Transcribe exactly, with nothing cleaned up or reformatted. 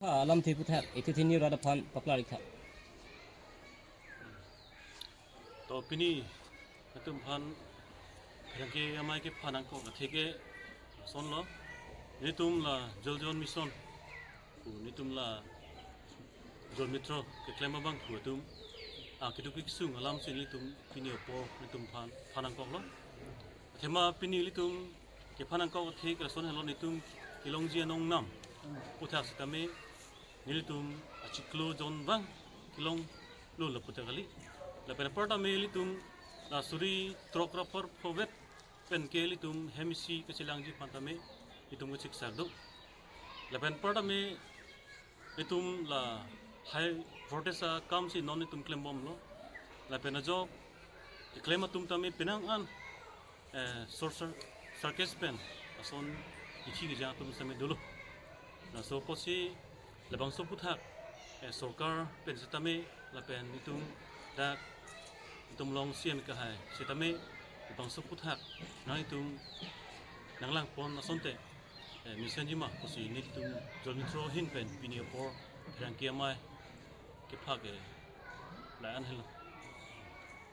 Ha, alamthe aputhak, isi hini rat aphan paklar-ik tha. To pini netum aphan pherangke amei kephan nangkok athe ke lasonlo. Netum la Jal Jeevan Mission pu netum la Jal Mitro keklem abang pu atum akeduk kesung alam si netum pini apor netum aphan phan nangkoklo. Athema pini netum kephan nangkok athe ke lason helo, netum kelongji anong nam aputhak sitame nelitum achiklo jon vang kelonglo lapu ta kali. Lapen apar tame nelitum la suri throk ra phongo vet pen ke nelitum hem isi kachelangji aphan tame nelitum kachiksak do. Lapen apar tame nelitum la high voltage akam si non nelitum klembomlo. Lapen ajok keklem atum tame penang an, eh, short cir-, circuit pen ason ithi kejang atum sitame dolo. Laso apotsi labangso aputhak, eh, sorkar pen sitame lapen itum dak itum along C M kahai sitame labangso aputhak nangtum nanglangpon asonte, eh, mesenji ma pusi netum Jal Mitro ahin pen pini apor pherangke amei kephan ke la-an helo.